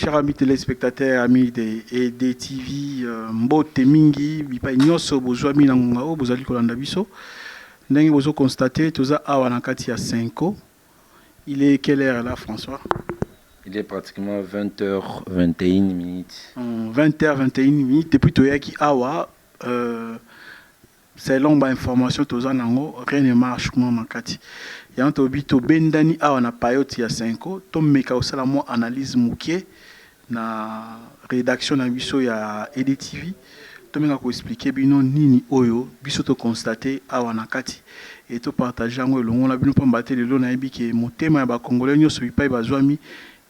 Chers amis téléspectateurs, amis de EDTV, mbote mingi, bipai nyonso bozwami na ngonga oyo bozali kolanda biso. Ndenge bozo constater, toza awa na kati ya 5. Il est quelle heure là, François? Il est pratiquement 20h21 minutes. 20h21 minutes. Depuis toyaki awa, selon ba information toza nango, rien ne marche kuna na kati. Yango tobi tobendani awa na payote ya 5, tomeka kosala mwa analyse moke na rédaction na biso ya EDTV, tomeka koexpliquer bino nini oyo biso toconstate awa na kati e topartage yango elongo na bino, pamba te lelo nayebi ke motema ya Bacongolais nyonso bipai bazwami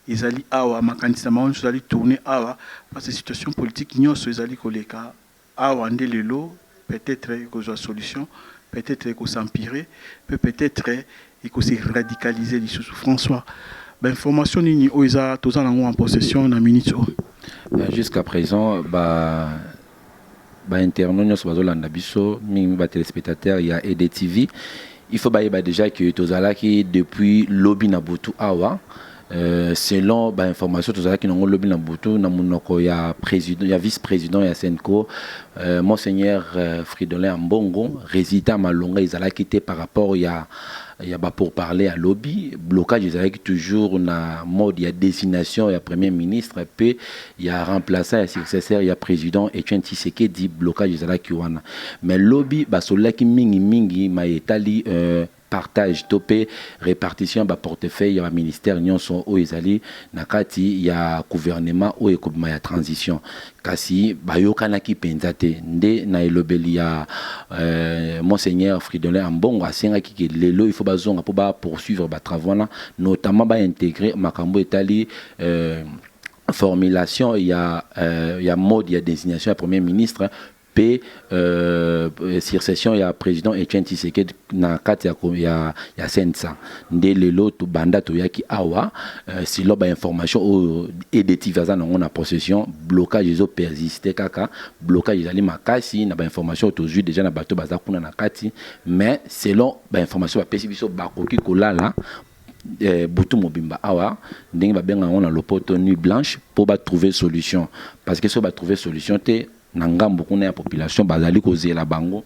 ezali awa, makanisi na bango nyonso ezali tourne awa, parce que situation politique nyonso ezali koleka awa nde lelo peut-être ekozwa solution, peut-être ekos'empirer mpe peut-être ekose radicaliser lisusu. François, bainformation nini oyo eza toza nango en possession na minute oyo? Jusqu'à présent, ba bainternaute nyonso bazolanda biso, mingi batéléspectateur ya EDTV, il faut bayeba déjà que tozalaki depuis lobi na butu awa. Selon bainformation tozalaki nango lobi na butu na monoko ya président, ya vice-président ya CENCO, monseigneur Fridolin Ambongo, résultat malonga ezalaki te par rapport ya bapourparler ya lobi. Blocage ezalaki toujours na mode ya désignation ya premier ministre mpe ya remplaçant, ya successeur ya président Etienne Tshisekedi. Blocage ezalaki wana, mais lobi basololaki mingimingi ma etali partage to mpe répartition ya baportefeuille ya baministère nyonso oyo ezali na kati ya gouvernement oyo ekobima ya transition. Kasi bayokanaki mpenza te. Nde na elobeli ya monseigneur Fridolin Ambongo, asengaki ke lelo il faut bazonga mpo bapoursuivre batravaux wana, notamment baintégrer makambo etali formulation ya mode ya désignation ya premier ministre mpe succession ya président Etienne Tshisekedi na kati ya CNSA. Nde lelo tobanda toyaki awa, selon bainformation oyo EDTV aza nango na possession, blocage ezopersiste kaka, blocage ezali makasi na bainformation oyo tozwi déjà na bato baza kuna na kati. Mais selon bainformation bapesi biso, bakoki kolala butu mobimba awa, ndenge babenga yango na lopoto nuit blanche, mpo batrouver solution, parce que soki batrouver solution te, na ngambo kuna ya population bazali kozela bango.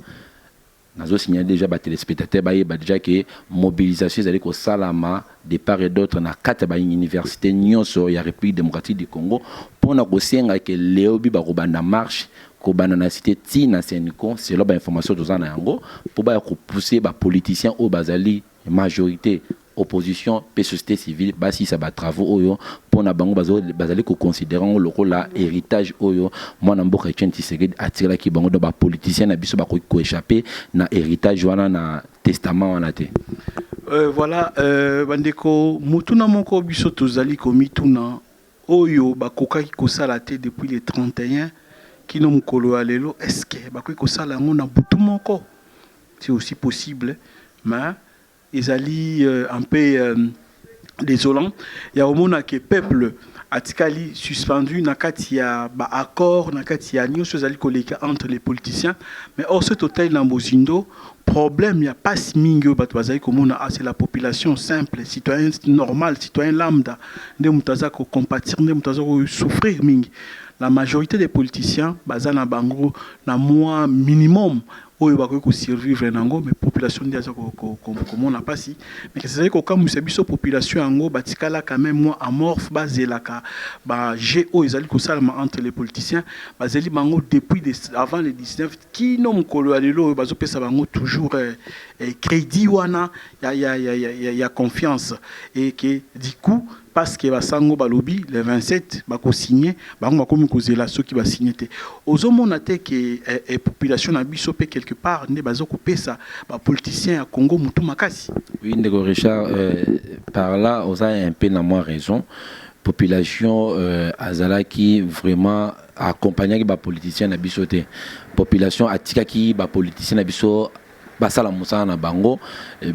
Nazosignaler déjà batéléspectateur bayeba déjà ke mobilisation ezali kosalama de part et d'autre na kati ya bauniversité nyonso ya République démocratique du Congo mpona kosenga ke lobi bakobanda marche, kobanda na cité ti na CENCO, selon bainformation toza na yango, mpo baya kopousser bapoliticien oyo bazali majorité, opposition mpe société civile basisa batravaux oyo mpona bango bazali koconsidérer yango lokola héritage oyo mwana mboka Etienne Tshisekedi atikelaki bango. Donc bapoliticien na biso bakoki koéchapper na héritage wana, na testament wana te. Voilà, bandeko, motuna moko biso tozali komituna: oyo bakokaki kosala te depuis le 31 kino mokolo ya lelo, est ce que bakoki kosala yango na butu moko? C'est aussi possible, mais ezali un peu désolant ya komona ke peuple atikali suspendu na kati ya baaccord, na kati ya nyonso ezali koleka entre les politiciens. Mais or soki totali na mozindo, problème ya pasi mingi oyo bato bazali komona, ah, c'est la population simple, citoyen normal, citoyen lambda nde moto aza kocompatir, nde moto aza kosouffrir mingi. La majorité des politiciens baza na bango na mwa minimum oyo bakoki kosurvivre nango, mais population nde aza komona mpasi. Mais kasi ezali kokamwisa biso, population yango batikala quand même mwa amorphe, bazelaka baje oyo ezali kosalama entre les politiciens. Bazeli bango depuis avant le 19 kino mokolo ya lelo oyo, bazopesa bango toujours crédit wana ya confiance, et que du coup, parce que basango balobi le 27 bakosigne, bango bakomi kozela. Soki basigne te, ozomona te ke population na biso mpe quelque part nde baza kopesa bapoliticien ya Congo mutu makasi? Oui, ndeko Richard, par là oza un peu na mwa raison. Population azalaki vraiment accompagnaki bapoliticien na biso te. Population atikaki bapoliticien na biso. Basala mosala na bango,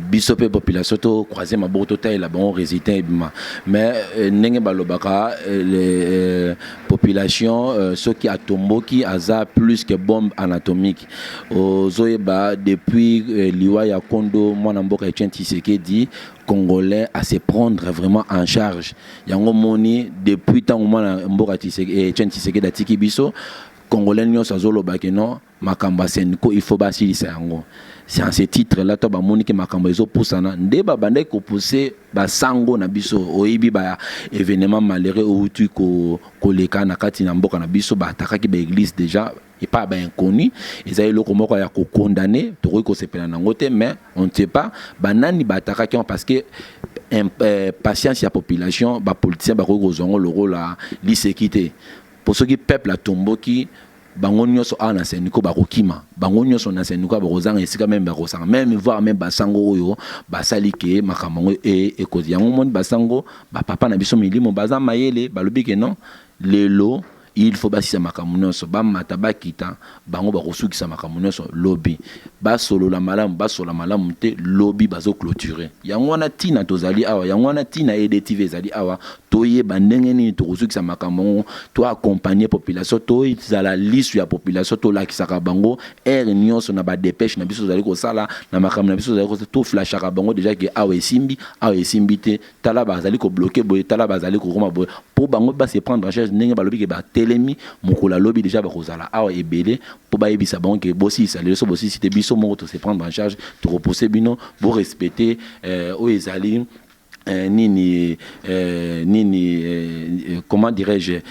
biso mpe population to croise maboko, totalela bango résultat ebima. Mais ndenge balobaka, les population soki atomboki, aza plus que bombe atomique. Ozoyeba, depuis liwa ya kondo mwana mboka Etienne Tshisekedi, Congolais à se prendre vraiment en charge. Yango moni, depuis ntango mwana mboka Etienne Tshisekedi atiki biso, Congolais nyonso azolobaki non, makambo ya CENCO, il faut basilisa yango. C'est en ce titre là to bamoni ke makambo ezopusana, nde babandaki kopuse basango na biso. Oyebi, ba événement malheureux outi koleka na kati na mboka na biso, baattaquaki baéglise déjà epai ya bainconnu. Eza eloko moko ya kokondane, tokoki kosepela nango te, mais on ne sait pas banani baattaquaki yango, parce que patience ya population, bapoliticien bakoki kozwa yango lokola liseki te. Po soki peuple atomboki, bango nyonso awa na CENCO bakokima, bango nyonso na CENCO bakozanga esika même bakosanga même, voire même basango oyo basali ke makambo yango ekozi. Yango moni, basango, bapapa na biso milimo baza mayele, balobi ke non, lelo il faut basisa makambo nyonso. Bamata, bakita, bango bakosukisa makambo nyonso lobi. Basolola malamu, basolola malamu te, lobi bazoclôturer. Yango wana ntina tozali awa, yango wana ntina EDTV ezali awa. Toyeba ndenge nini tokosukisa makambo yango, toaccompagne population, tozala lisu ya population, tolakisaka bango heure nyonso na badépêche na biso tozali kosala na makambo na biso tozali kosala, toflashaka bango déjà ke awa esimbi, awa esimbi te, tala bazali kobloquer boye, tala bazali kokoma boye, mpo bango base prendre en charge. Ndenge balobi ke batelemi, mokolo alobi déjà bakozala awa ebele mpo bayebisa bango ke bosilisa lelo. So bosilisi te, biso moko tose prendre en charge, tokopose bino borespecte oyo ezali nini nini comment dirais-je,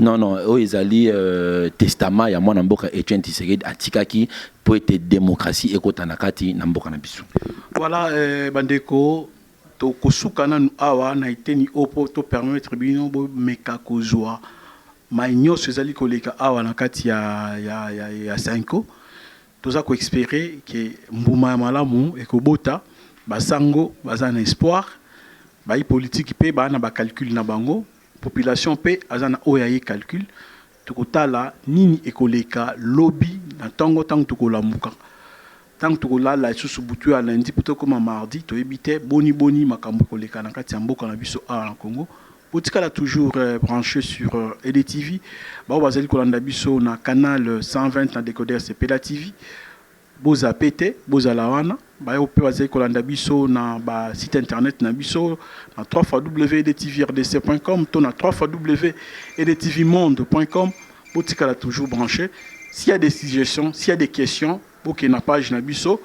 non non, oyo ezali testament ya mwana mboka Etienne Tshisekedi atikaki mpo ete démocratie ekota na kati na mboka na biso. Voilà, bandeko, tokosuka nanu awa na eteni oyo mpo topermettre bino bomeka kozwa mai nyonso ezali koleka awa na kati ya CENCO. Toza koespérer ke mbuma ya malamu ekobota. Basango baza na espoir, bayi politike mpe baa na bacalcul na bango, population mpe aza na oyo aye calcul. Tokotala nini ekoleka lobi na ntongo, ntango tokolamuka, ntango tokolala lisusu butu ya lundi mpo tokóma mardi. Toyebi te boni boni makambo ekoleka na kati ya mboka na biso awa na Congo. Botikala toujours branché sur EDTV. Bao bazali kolanda biso na canal 120 na décodeur Sepela TV, bozape te, bozala wana. Bayo mpe bazali kolanda biso na basite internet na biso na 3 w edtvrdc.com to na 3 w edtvmonde.com, botikala toujours branché. S'il y a des suggestions, s'il y a des questions, bokende na page na biso,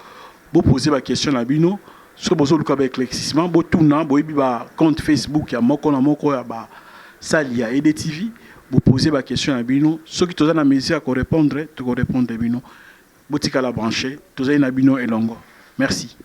bopose baquestion na bino. Soki bozoluka baéclaircissement, botuna. Boyebi bacompte Facebook ya moko na moko ya basali ya EDTV, bopose baquestion na bino. Soki toza na mesure ya korépondre, tokorépondre bino. Botikala branché, tozali na bino elongo. Merci.